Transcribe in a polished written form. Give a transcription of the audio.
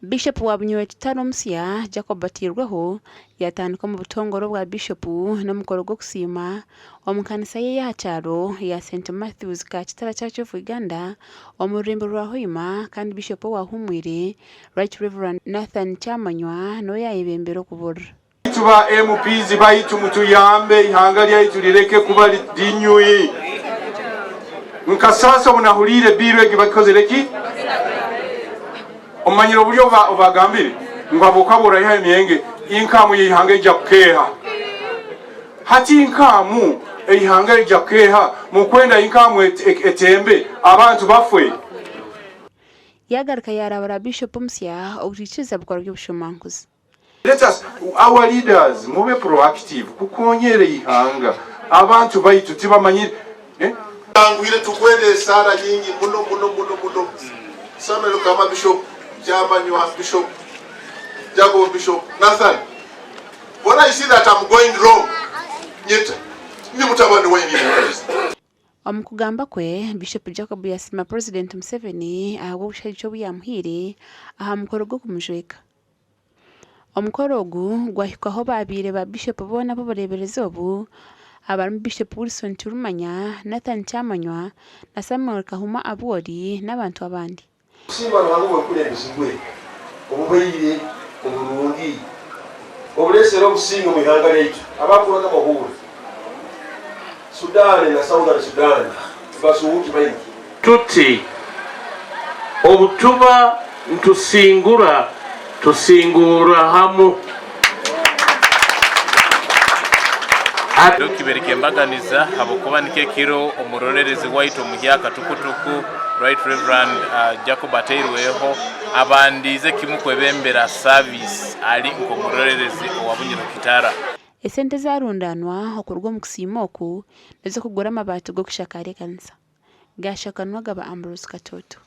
Bishopu wa Bunyoro Kitara omusya, Jacob Batirweho yaatandika omu butongore obwa Bishopu n'omukoro gw'okusiima omu kanisa ye ey'aha kyaro eya St Matthews Kakitara Church of Uganda omu rurembo rwa Hoima kandi Bishopu owaahumwire, Right Rev. Nathan Kyamanywa niwe yaayebembera okubuurira. Baitu ba MPs baitu mutuyambe eihanga ryaitu rireke kuba rinywi. Nkasaasa obu nahuriire bill egi bagikozire ki? Omanyire oburyo obagambire ngu habwokuba oraihaho emyenge income yeihanga eija kukeeha. Hati income eihanga eija kukeeha mukwenda income etembe abantu bafwe? Yaagaruka yaarabura Bishop omusya obutaikiriza bikorwa by'obushomankuzi. Let us our leaders mube proactive kukonyera eihanga abantu baitu tibamanyire eh. Anguhire tukwenda esaara nyingi muno muno muno muno Samuel Kama Bishop Kyamanywa Bishop Jacob Bishop Nathan when I see that I'm going wrong nyeta ni mutabani waine. Omu kugamba kwe, Bishop Jacob yasiima Purezidenti Museveni ahabw'obushagiki obu yaamuhaire aha mukoro gw'okumujweka. Omukoro ogu gwahikwaho baabaire ba Bishopu boona ab'obureeberezi obu abarimu Bishop Wilson Turumanya, Nathan Kyamanywa na Samuel Kahuma Abwori n'abantu abandi. Kusiimwa Ruhanga obw'obukulembezi bwe obubaire oburungi obureesere obusinge omu ihanga ryaitu. Abaakuraga amahurre Sudan na Southern Sudan basuhuuki baingi. Tuti, Obu tuba nitusingura, tusingurra hamu. Kiro kibaire ky'embaganiza habwokuba nikyo ekiro omuroleerezi waitu omuhyaka tukutuku Right Rev. Jacob Ateirweho abandiize kimu kwebembera service ali nk'omuroleerezi owa Bunyoro Kitara. Esente ezaarundaanwa okuruga omu kusiima oku n'ez'okugura amabaati g'okushakaara ekanisa. Gaashakanwa gaba Ambrose Katoto.